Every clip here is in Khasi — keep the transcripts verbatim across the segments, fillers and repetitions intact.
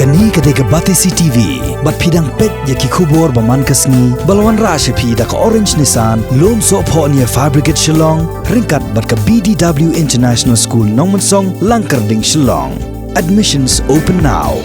Kane ka dei ka Batesi T V, bad phi dang peit ïa ki khubor ba man ka sngi, ba la wanrah sha phi da ka Orange Nissan, Lumsohphoh near Fire Brigade Shillong, ryngkat bad ka B D W International School Nongmensong, Langkyrding, Shillong. Admissions open now.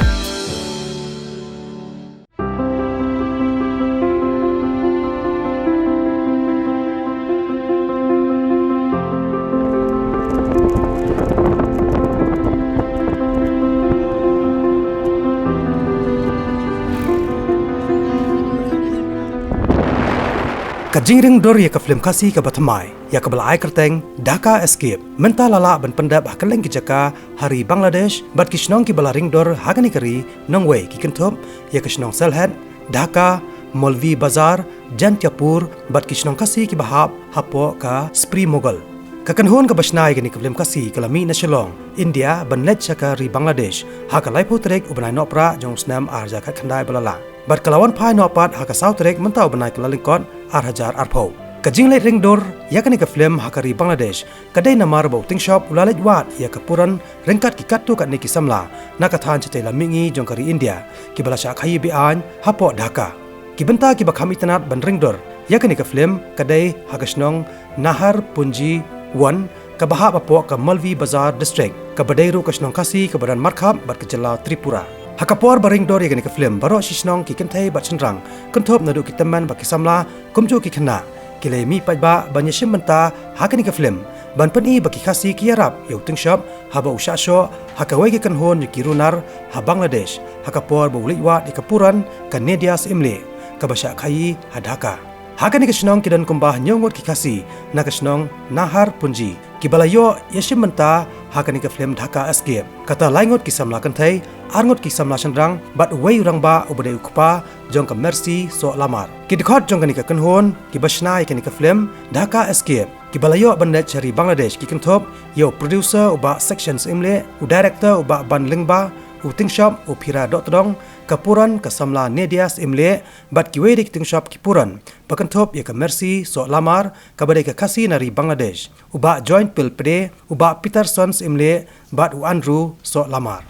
Ka jingring dur ïa ka film Khasi kaba thymmai, ïa kaba la ai kyrteng Dhaka Escape, mynta la lah ban pyndep ha kylleng ki jaka ha ri Bangladesh, bad ki shnong kiba la ring dur ha kane ka ri nongwei ki kynthup ïa ka shnong Sylhet, Dhaka, Molvi Bazar, Jaintiapur, bad ki shnong Khasi kiba hap hapoh ka Spri Mughal. Ka kynhun kaba shna ïa kane ka film Khasi ka la mih na Shillong, India, ban leit sha ka ri Bangladesh ha ka laiphew tarik u bnai Nohprah jong u snem ar hajar khatkhyndai ba la lah. Bad ka la wan phai noh pat ha ka saw tarik mynta u bnai Kyllalyngkot ar hajar arphew. Ka jingleit ring dur ïa kane ka film ha ka ri Bangladesh ka dei namar ba u Tyngshop u la leit wad ïa ka Puran ryngkat ki katto katne ki samla na ka thaiñ shatei lam mihngi jong ka ri India, kiba la shah khaïi be-aiñ hapoh Dhaka. Ki bynta kiba kham itynnad ban ring dur ïa kane ka film ka dei ha ka shnong Naharpunji One, kaba hap hapoh ka Molvi Bazar District, kaba dei ruh ka shnong Khasi kaba don markhap bad ka jylla Tripura. Ha ka por ba ring dur ïa kane ka film, baroh shi shnong, ki kynthei bad shynrang, kynthup naduh ki tymmen bad ki samla, kumjuh ki khynnah, ki la ïa mih paidbah ban ïashim bynta ha kane ka film, ban pyni ba ki Khasi ki ïarap ïa u Tyngshop haba u shah shoh ha kawei ka kynhun jong ki runar ha Bangladesh, ha ka por ba u leit wad ïa ka Puran, ka Nadia Syiem Lieh, kaba shah khaïi ha Dhaka. Ha kane ka shnong ki don kumba hynñiew ngut ki Khasi na ka shnong Naharpunji, kiba la ïoh ïashim bynta ha kane ka film Dhaka Escape. Kata lai ngut ki samla kynthei, ar ngut ki samla shynrang, bad uwei u rangbah uba dei u kpa jong ka Mercy Sohlamar. Ki dkhot jong kane ka kynhun kiba shna ïa kane ka film Dhaka Escape, kiba la ïoh ban leit sha ri Bangladesh, ki kynthup ïa u producer u Bah Section Syiem Lieh, u director u Bah Ban Lyngba, u Tyngshop u Phira Dohtdong, ka Puran ka samla Nadia Syiem Lieh, bad kiwei de ki Tyngshop ki Puran ba kynthup ïa ka Mercy Sohlamar, kaba dei ka Khasi na ri Bangladesh, u Bah Joint Pil Pde, u Bah Peterson Syiem Lieh, bad u Andrew Sohlamar.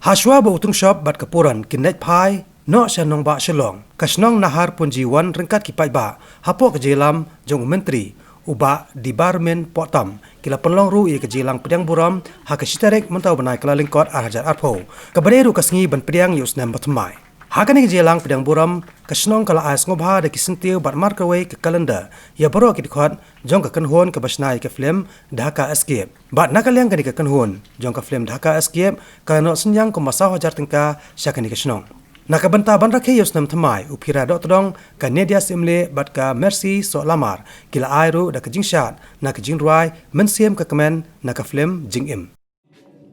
Hashwa ba u Tyngshop bad ka Puran kin leit phai noh sha nongbah Shillong, ka shnong Naharpunji One ryngkat ki paidbah, hapoh ka jingïalam jong u Myntri, u Bah Debarmen Pohtam, ki la pynlong ruh ïa ka jingïalang pdiang burom ha ka shi tarik mynta u bnai Kyllalyngkot ar hajar arphew, kaba dei ruh ka sngi ban pdiang ïa u snem ba thymmai. Ha kane ka jingïalang pdiang burom, ka shnong ka la ai sngewbha da ki syntiew bad markawei ka calendar ïa baroh ki dkhot jong ka kynhun kaba shna ïa ka film Dhaka Escape. Bad na ka liang kane ka kynhun jong ka film Dhaka Escape ka la noh synñiang kumba saw hajar tyngka sha kane ka shnong. Na ka bynta ban rakhe ïa u snem thymmai, u Phira Dohtdong, ka Nadia Syiem Lieh bad ka Mercy Sohlamar ki la ai ruh da ka jingshad na ka jingrwai Mynsiem ka Kmen na ka film Jingim.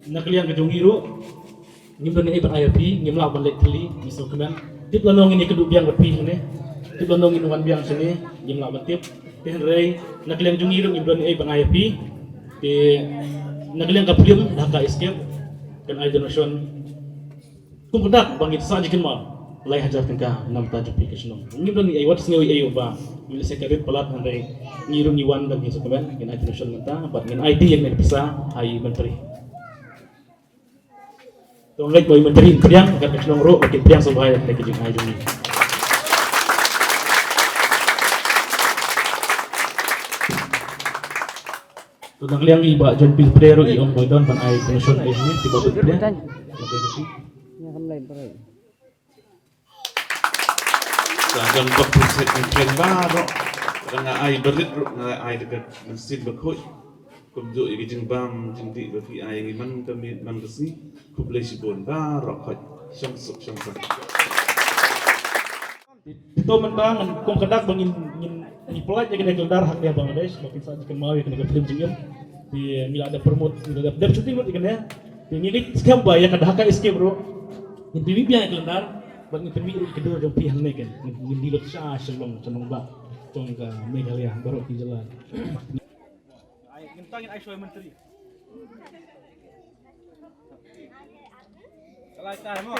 Na ka liang ka jong ngi ruh, ngim don ei ei ban ai ïa phi, ngim lah ban leit thylli, ngi sngewkmen. Tip lano ngin ïakynduh biang bad phi hangne. Tip lano ngin wan biang shane, ngim lah ban tip. Te hynrei na ka liang jong ngi ruh ngim don ei ei ban ai ïa phi. Te na ka liang ka film Dhaka Escape, kan ai donation kum ka dak ba ngin sa jingkynmaw lai hajar tyngka na ka bynta jong phi ka shnong. Ngim don ei ei, wat sngew ei ei ba ngin lehse ka rit palat, hynrei ngi ruh ngi wan da ngi sngewkmen, ngin ai donation mynta bad ngin aiti ïa ka pisa ha i Myntri. Ong leit ba i Myntri pdiang, kat ka shnong ruh ba kin pdiang sngewbha ïa ka jingai jong i. To dang liang i Bah John Pil Pdeng ruh i ong ba i don ban ai promotion ai jong i, i Bah Pil Pdeng. Sa don bok pynset pynset baroh. Nga ai barit ruh, nga ai da ka mynsiem bakhuid. Kumjuh ïa ki jingbam jingdih ba phi ai ngi man ka miet man ka sngi. Khublei shibun baroh khoit. Shong suk shong suk. Te to mynta ngan kum ka dak ba ngin, ngin, ngin pynlait ïa kane ka kalendar ha ka Bangladesh ba kin sa kynmaw ïa kane ka film jingim. Te ngi la da promote, ngi la da dep shooting lut ïa kane. Te ngi ngeit skhem ba ïa ka Dhaka Escape ruh ngin pynmih biang ïa ka kalendar bad ngin pynmih ruh ïa ka dur jong phi hangne kan. Ngin, ngin die lut sha Shillong, sha nongbah jong ka Meghalaya baroh ki jylla. Ai, ngin tang ngin ai shuwa ïa Myntri. Ka lai tai mo.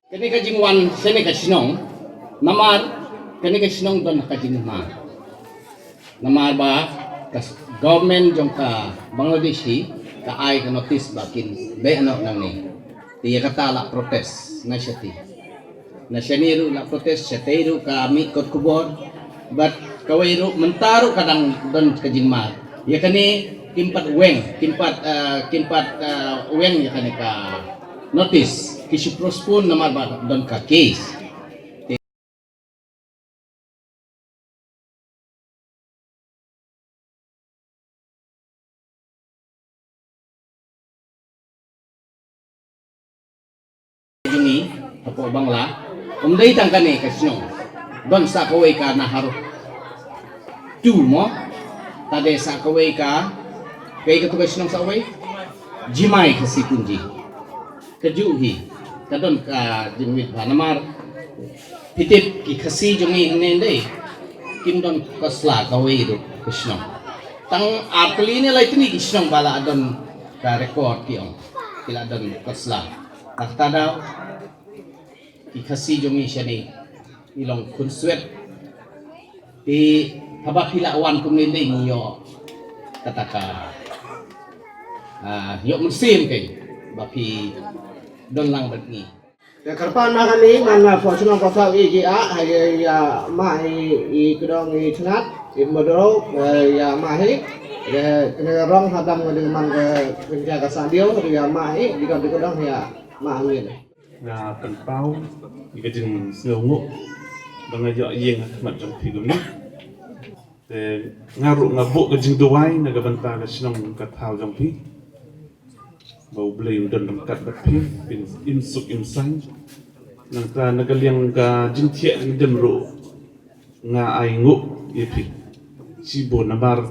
Kane ka jingwan shane ka shnong, namar kane ka shnong don ka jinghima. Namar ba ka s-, government jong ka Bangladesh hi ka ai ka notice ba kin dei ano nangne. Te ïa kata la protest na shati. Na shane ruh la protest, shatei ruh ka mih kot khubor. Bad kawei ruh mynta ruh ka dang don ka jingma. Ïa kane kim pat weng, kim pat, eh, kim pat, eh, weng ïa kane ka notice. Ki shu postpone namar ba don ka case. Jong ngi hapoh Bangla, um dei tang kane ka shnong, don sa kawei ka Nahar tu mo, ta dei sa kawei ka, kawei ka tu ka shnong sa kawei, Jimai Khasi Kynji. Kajuh hi ka don ka jingmit bha namar phi tip ki Khasi jong ngi hangne dei kim don ka sla kawei ruh ka shnong. Tang ar tylli ne lai tylli ki shnong ba la don ka record ki ong ki la don ka sla. Kata daw ki Khasi jong ngi shane ngi long khun swet. Te haba phi la wan kumne dei ngi ïoh kata ka, ah, ïoh mynsiem keiñ ba phi don lang bad ngi. Te kyrpad ma kane man, ah, pok shnong pok saw i ki ah ha ïa ma i, i kdong i chnat i mudro, eh, ïa ma hi. Te kane rong hadam ngi man ka kynja ka sa diaw ïa ma hi, di kdong ïa ma hi. Nga pynpaw ïa ka jingsngewnguh ba nga ïoh ïeng ha khmat jong phi kumne. Te nga ruh nga buh ka jingduwai na ka bynta ka shnong ka thaw jong phi. Ba U Blei un don ryngkat bad phi, phin im suk im saiñ. Nangta na ka liang ka jingthiah jingdem ruh nga ai nguh ïa phi shibun namar,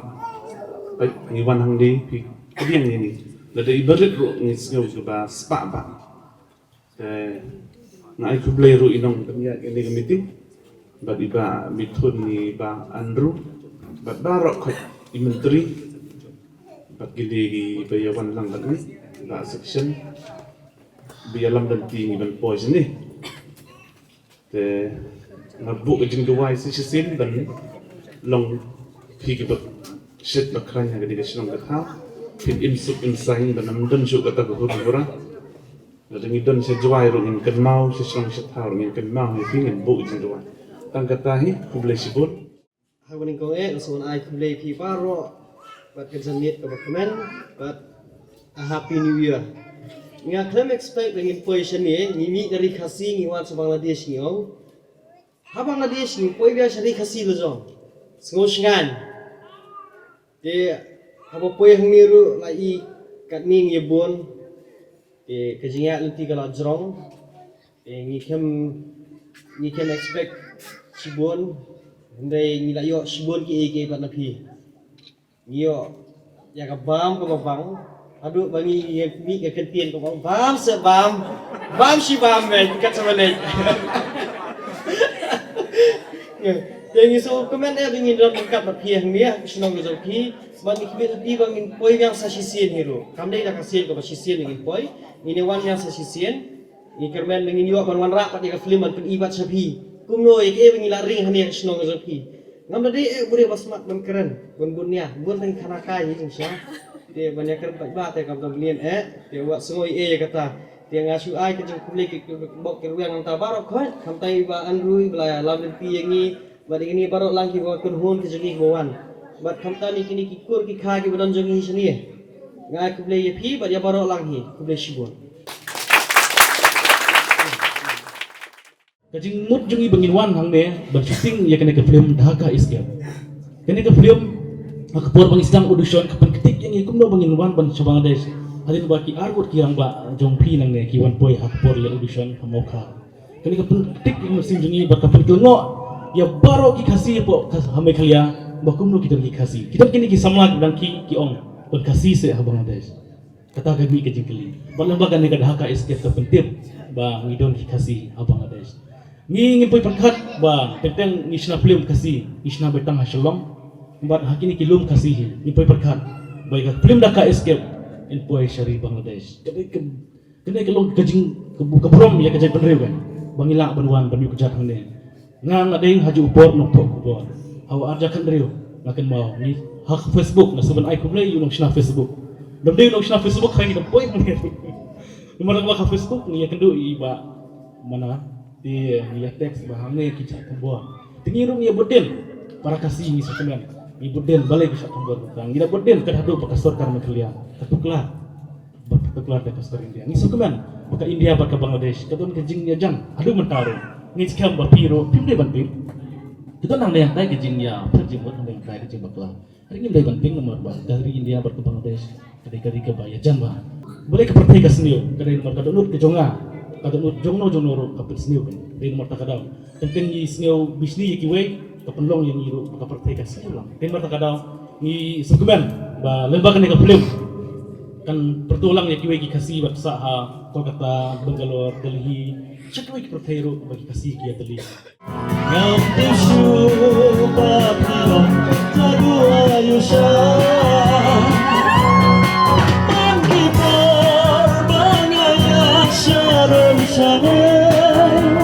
peit, ngi wan hangne phi pdiang ïa ngi. Lada i barit ruh ngi sngew kaba spah bha. Te nga ai khublei ruh i nongpynïaid kane ka meeting bad i Bah Mithun, i Bah Andrew bad baroh khoit i Myntri bad kine kiba ïa wan lang bad ngi, i Bah Section ba ïalam lynti ngi ban poi shane. Te nga buh ka jingduwai sa shisien ban long phi kiba shit ba khlaiñ ha kane ka shnong ka thaw. Phin im suk im saiñ ban ym don shuh kata ka hur hura. Lada ngi don sha Jowai ruh ngin kynmaw, sha shnong sha thaw ruh ngin kynmaw ïa phi, ngin buh ka jingduwai. Tang kata hi, khublei shibun. Ha kane ka ïing nga sngewbha ai khublei phi baroh bad ka janmiet kaba kmen bad a happy new year. Nga khlem expect ba ngin poi shane, ngi mih na ri Khasi, ngi wan sha Bangladesh, ngi ong ha Bangladesh ngi poi biang sha ri Khasi la jong. Sngew shngaiñ. Te haba poi hangne ruh la i katne ngi bun. Te ka jingïaid lynti ka la jrong. Te ngi khlem, ngi khlem expect shibun. Hynrei ngi la ïoh shibun kiei kiei pat na phi. Ngi ïoh ïa ka bam kaba bang. Haduh ba ngi ïa mih ka kyntien ka bam bam se bam. Bam shi bam, men kat sa balik. Ïa, ïa ngi sngewkmen eh ba ngin don ryngkat bad phi hangne ha shnong ka jong phi. Bad ngi khmih lynti ba ngin poi biang sa shisien hi ruh. Kam dei da ka sien kaba shisien ngin poi. Ngin ïa wan biang sa shisien. Ngi kyrmen ba ngin ïoh ban wanrah pat ïa ka film ban pyni pat sha phi kumno ïa kaei ba ngi la ring hangne ha shnong ka jong phi. Ngam da dei eh u briew ba smat ban kren, ban bun nia, bun tang khana kai hi jingshisha. Te ban ïa kren paidbah te kam don bnian eh. Te wat sngew ïa kata. Te nga shu ai ka jingkhublei ki bok ki rwiang nangta baroh khoit, khamtam i Bah Andrew ba la lam lynti ïa ngi. Bad ïa kine baroh lang kiba kynhun ki jong ngi kiba wan. Bad khamtam ïa kine ki kur ki kha kiba don jong ngi shane. Nga ai khublei ïa phi bad ïa baroh lang hi. Khublei shibun. Ka jingmut jong ngi ba ngin wan hangne ban shooting ïa kane ka film Dhaka Escape. Kane ka film ha ka por ba ngi sdang audition ka pynktik ïa ngi kumno ba ngin wan ban sha Bangladesh. Hadien ba ki arngut ki rangbah jong phi nangne ki wan poi ha ka por leh audition ha Mawkhar. Kane ka pyntik ïa ka mynsiem jong ngi bad ka pynkyllngoh ïa baroh ki Khasi hapoh Khas-, ha Meghalaya ba kumno ki don ki Khasi. Ki don kine ki samla ki dang ki, ki ong ban Khasi seh ha Bangladesh. Kata ka mih ka jingkylli. Bad lyngba kane ka Dhaka Escape ka pyntip ba ngi don ki Khasi ha Bangladesh. Ngi ngim poi pyrkhat ba teng teng ngi shna film Khasi, ngi shna beit tang ha Shillong. Bad ha kine ki lum Khasi hi, ngim poi pyrkhat ba ïa ka film Dhaka Escape in poi sha ri Bangladesh. Kane ka Kane ka long ka jing, ka bu-, ka burom ïa ka jaitbynriew kan. Ba ngi lah ban wan ban ïuh kjat hangne. Nga nga dei ha ju u por nongthoh khubor. Ha u ar hajar khathynriew nga kynmaw ngi ha Facebook, nga shu ban ai khublei ïa u nongshna Facebook. Dang dei u nongshna Facebook, hynrei ngi dang poi hangne. Namar ba ha Facebook ngi ïakynduh ïa i Bah Mana, te ngi ïa text ba hangne ki jat khubor. Te ngi ruh ngi ïa bud dien. Para Khasi ngi sngewkmen. Ngi bud dien balei ki jat khubor. Ngi da bud dien kat haduh ba ka sorkar Meghalaya ka tuklar. Bad ka tuklar da ka sorkar India. Ngi sngewkmen ba ka India bad ka Bangladesh ka don ka jingïajan haduh mynta ruh. Ngi skhem ba phi ruh phim dei ban tip. Ka don hangne hangtai ka jingïapher jingmut, hangne hangtai ka jingbakla. Hynrei ngim dei ban tip namar ba ka ri India bad ka Bangladesh ka dei ka ri kaba ïajan bha. Balei ka pyrthei ka sniew, ka dei namar ka dohnud ka jong nga, ka dohnud jongno jongno ruh ka pynsniew ka. Dei namar ta ka daw. Teng teng ngi sngew bishni ïa kiwei, ka pynlong ïa ngi ruh ba ka pyrthei ka sniew lang. Dei namar ta ka daw ngi sngewkmen ba lyngba kane ka film kan pyrto lang ïa kiwei ki Khasi ba sah ha Kolkata, Bangalore, Delhi, sha kiwei ki pyrthei ruh ba ki Khasi ki ïatylli. Ngam tip shuh ba phi long jaduayu sha. Man ki por ba nga ïaid sha rum sha neng.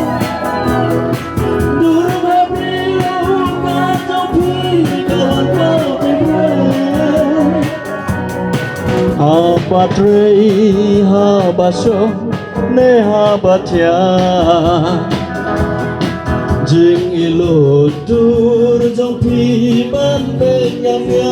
Dur ba briew ba tong phi ka long ba phi briew. Haba trei haba shong ne haba thiah. Jingïalud dur jong phi ban beit ngam ïa.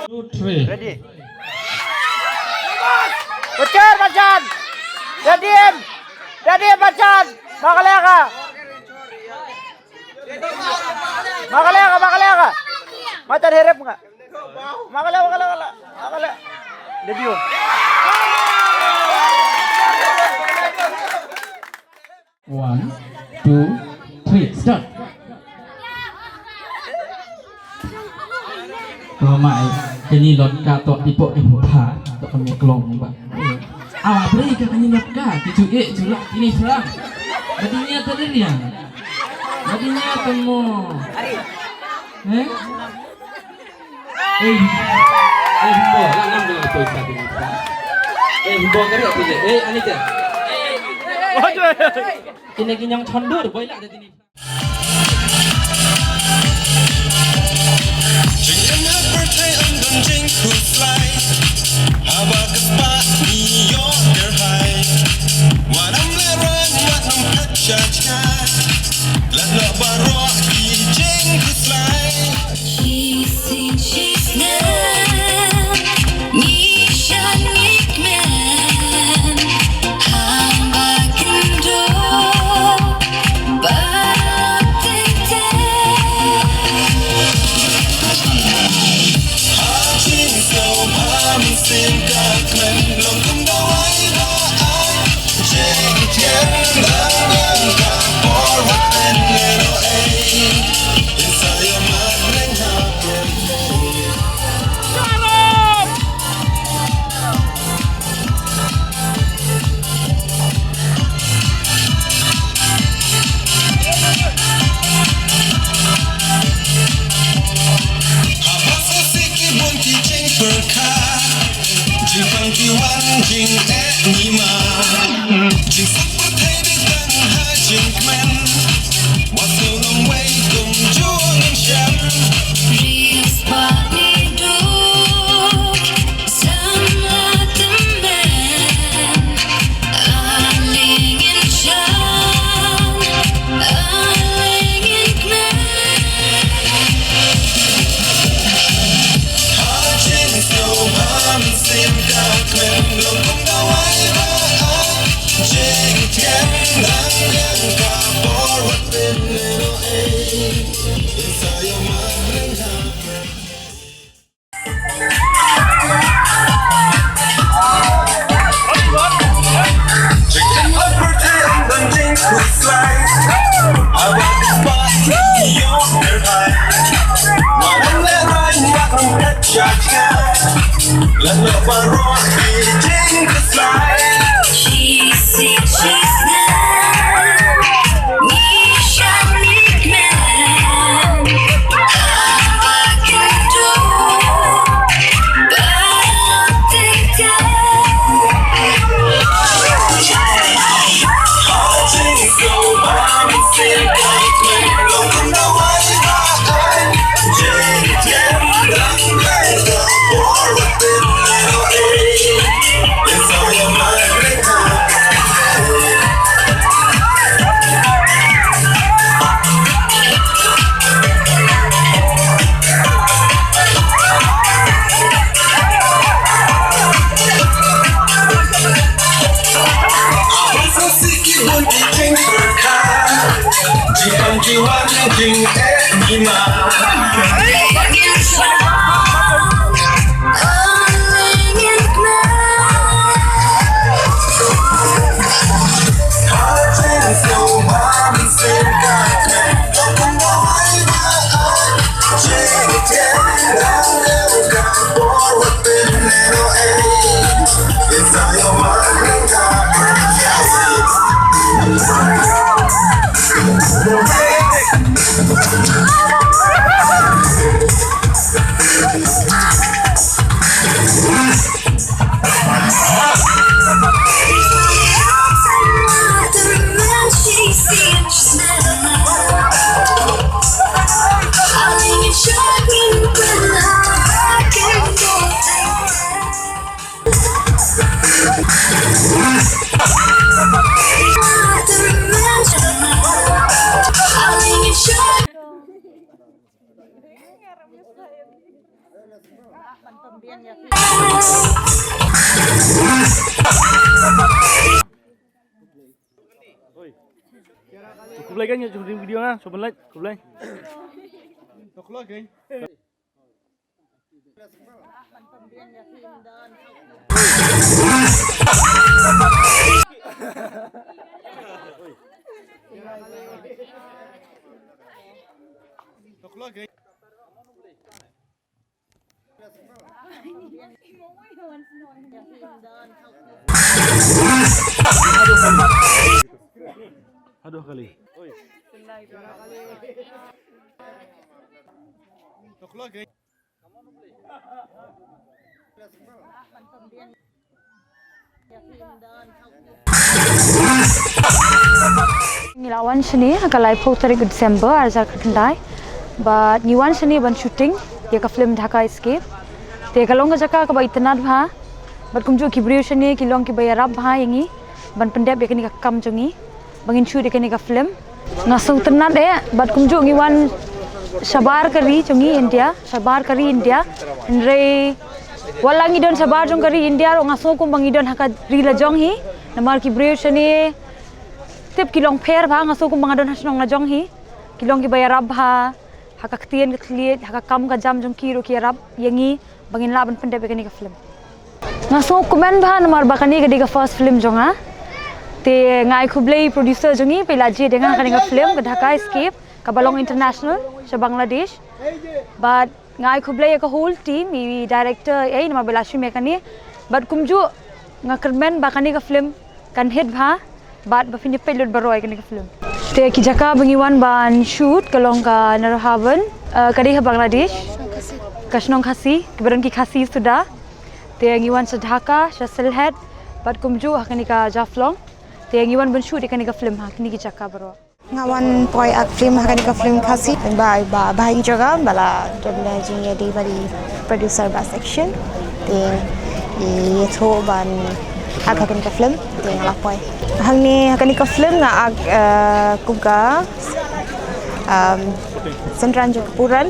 Two, three. Ready. Bachar, bachar. Ready. Ready, bachar. Makaleka. Makaleka, makaleka. Mata herep nga. Makaleka, makaleka, makaleka. Makaleka. Ready. One, two, three, start. Ko mai, kani lot ka to tipo ki pha, to kami klong ba. Awa beri ka kani lot ka, ki chu e, chu la, kini serang. Badinya tadi dia. Badinya temo. Eh? Eh, eh, himbo, la ngam dengar poisa tu. Eh, himbo kare tu je. Eh, ani je. Kine ki ñiangchondur boi lah da tini. Jingim ha pyrthei ym don jingkhuslai. Haba ka spah ngi ïoh kyrhai. Wat ym lehrain, wat ym phet sha jngai. Leit noh baroh ki jingkhuslai. Shisien shisnem ngi shad ngi kmen. Haba kynduh ba teng teng. Ha jingsngew ba mynsiem ka kmen, long kum dawai ba ai. Jingthiang dang biang ka por wat pynlehnohei. Ïa sa ïa ma breng ha pyrthei. Haba sngewsih ki bun ki jingpyrkhat, jingpang ki wan jingeh ngi ma. Jingsuk pyrthei dei tang ha jingkmen. Wat sngewlong wei kumjuh ngin shem. Ri spah ngi duk. Samla tymmen, ale ngin shan, ale ngin kmen. Ha jingsngew ba mynsiem ka kmen, long kum dawai ba ai. Jingthiang dang biang ka por wat pynlehnohei. Ïa sa ïa ma breng ha pyrthei. Khublei kan, ïa jong video nga, sobat like, khublei. Aduh kali. Ngi la wan shane ha ka laiphew tarik December ar hajar khyndai. Bad ngi wan shane ban shooting ïa ka film Dhaka Escape. Te ka long ka jaka kaba itynnad bha. Bad kumjuh ki briew shane ki long kiba ïarap bha ïa ngi ban pyndep ïa kane ka kam jong ngi ba ngin shoot ïa kane ka film. Nga sngewtynnad eh bad kumjuh ngi wan shabar ka ri jong ngi India, shabar ka ri India. Hynrei wat la ngi don shabar jong ka ri India ruh nga sngew kumba ngi don ha ka ri la jong hi. Namar ki briew shane tip ki long pher bha, nga sngew kumba nga don ha shnong la jong hi. Ki long kiba ïarap bha ha ka ktien ka thylliej, ha ka kam ka jam jong ki ruh ki ïarap ïa ngi ba ngin lah ban pyndep ïa kane ka film. Nga sngewkmen bha namar ba kane ka dei ka first film jong nga. Te nga ai khublei producer jong ngi ba i la jied ïa nga ha kane ka film ka Dhaka Escape kaba long international sha Bangladesh. Bad nga ai khublei ïa ka whole team, i director, eh, namar ba i la shim ïa kane. Bad kumjuh nga kyrmen ba kane ka film kan hit bha bad ba phin ïa peit lut baroh ïa kane ka film. Te ki jaka ba ngi wan ban shoot ka long ka Narahavan, eh, ka dei ha Bangladesh, ka shnong Khasi, kiba don ki Khasi suda. Te ngi wan sha Dhaka, sha Sylhet bad kumjuh ha kane ka Jaflong. Te ngi wan ban shoot ïa kane ka film ha kine ki jaka baroh. Nga wan poi act film ha kane ka film Khasi. Ba, ba, ba ha i jaka ba la don da jingïadei bad i producer Bas Action. Te i ïathuh ban act ha kane ka film. Te nga la poi. Hangne ha kane ka film nga act, eh, kum ka, um, Sentran jong ka Puran,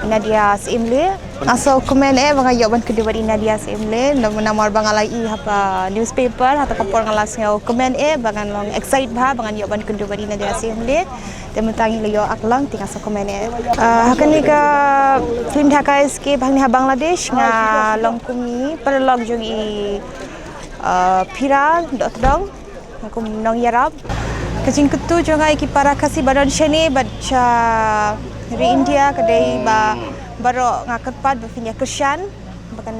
Nadia Syiemlieh. Nga sngewkmen eh ba nga ïoh ban kynduh bad i Nadia Syiemlieh, namar ba nga la ïohi ha ka newspaper, ha kata ka por nga la sngewkmen eh ba ngan long excite bha ba ngan ïoh ban kynduh bad i Nadia Syiemlieh. Te mynta ngi la ïoh act lang te nga sngewkmen eh. Ah, ha kane ka film Dhaka Escape hangne ha Bangladesh nga long kum i paralok jong i, ah, Phira Dohtdong. Nga kum nongïarap. Ka jingkyntu jong nga ïa ki para Khasi ba don shane bad sha ri India ka dei ba baroh nga kyrpad ba phin ïa kyrshan ba kan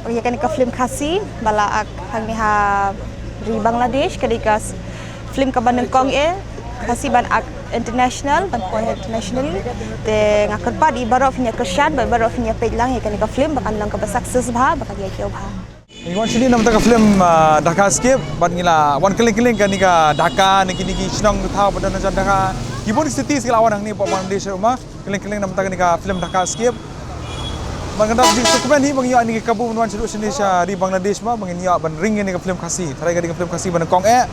ïa kane ka film Khasi ba la act hangne ha ri Bangladesh, ka dei ka film kaba nyngkong eh Khasi ban act international, ban poi internationally. Te nga kyrpad ïa baroh phin ïa kyrshan bad baroh phin ïa peit lang ïa kane ka film ba kan long kaba success bha, ba kan ïa kiew bha. Ngi wan shane namar ka film, ah, Dhaka Escape, bad ngi la wan kylleng kylleng kane ka Dhaka, ne kine ki shnong thaw ba don hajan Dhaka. Ki bun ki city ki la wan hangne hapoh Bangladesh ruh ma, kylleng kylleng namar kane ka film Dhaka Escape. Bad nga da jingsngewkmen hi ba ngi ïoh ïa kane ka kabu ban wan shaduh shane sha ri Bangladesh ma, ba ngin ïoh ban ring ïa kane ka film Khasi. Tharai ka dei ka film Khasi ba nyngkong eh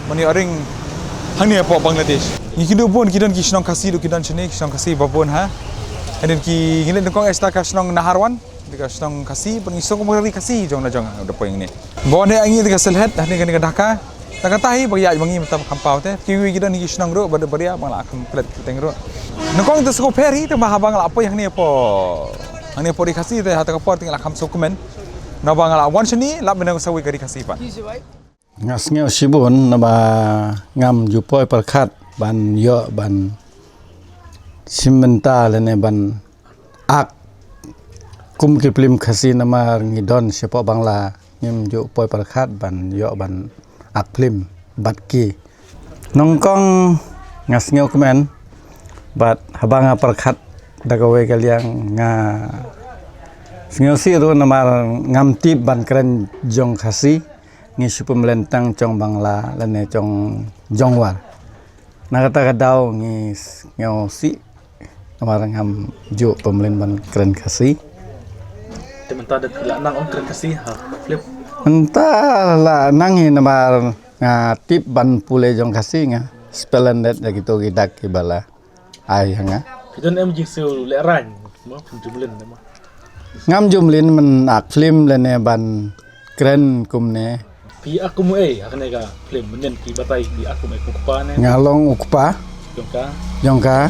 ban ïoh ring hangne hapoh Bangladesh. Ngi kynduh bun ki don ki shnong Khasi ruh ki don shane, ki shnong Khasi ba bun ha. Hadien ki ngi leit nyngkong eh sha ka shnong Naharwan. Dei ka shnong Khasi, bad ngi sngew kum ka ri Khasi jong na jong ha, da poi ngi ne. Ba wan ne ngi dei ka Sylhet, hangne kane ka Dhaka. Te kata hi ba ïaid ba ngi mynta kham paw te. Kiwei ki don hi ki shnong ruh, ba dei ba ria ba nga la kham plet ki teng ruh. Nyngkong te sngewpher hi te ba haba nga la poi hangne hapoh, hangne hapoh ri Khasi te ha kata ka por te nga la kham sngewkmen. Naba nga la wan shane, lap mynne sa wei ka ri Khasi pat. Nga sngew shibun naba ngam ju poi pyrkhat ban ïoh ban shim bynta lane ban act kum ki film Khasi namar ngi don shapoh Bangla, ngim ju poi pyrkhat ban ïoh ban act film bad ki. Nyngkong nga sngewkmen bad haba nga pyrkhat da kawei ka liang nga sngewsih ruh namar ngam tip ban kren jong Khasi. Ngi shu pynmlien tang jong Bangla lane jong Jowai. Na kata ka daw ngi sngewsih namar ngam ju pynmlien ban kren Khasi. Te mynta da la nang ong kren Khasi ha film? Mynta la nang hi namar nga tip ban pule jong Khasi, nga spelling da kito ki dak kiba la ai ha nga. Ki don em jingsiew lehraiñ mo, phim ju mlien mo? Ngam ju mlien ban act film lane ban kren kumne. Phi act kum ei ha kane ka film, mynnin ki batai phi act kum ei, kum u kpa ne? Nga long u kpa. Jong ka? Jong ka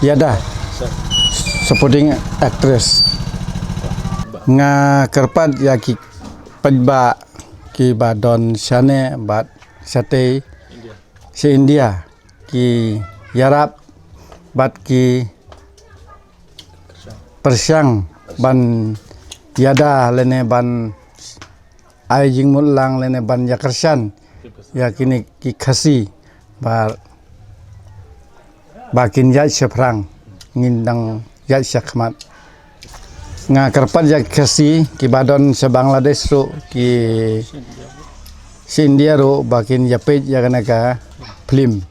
ïada. Sa? Supporting actress. Ba? Nga kyrpad ïa ki paidbah kiba don shane bad shatei, India, sha India, ki ïarap bad ki pyrshang ban ïada lane ban ai jingmut lang lane ban ïakyrshan ïa kine ki Khasi ba, ba kin ïaid shaphrang, ngin dang ïaid shakhmat. Nga kyrpad ïa ki Khasi kiba don sha Bangladesh ruh, ki sha India ruh, ba kin ïa peit ïa kane ka film.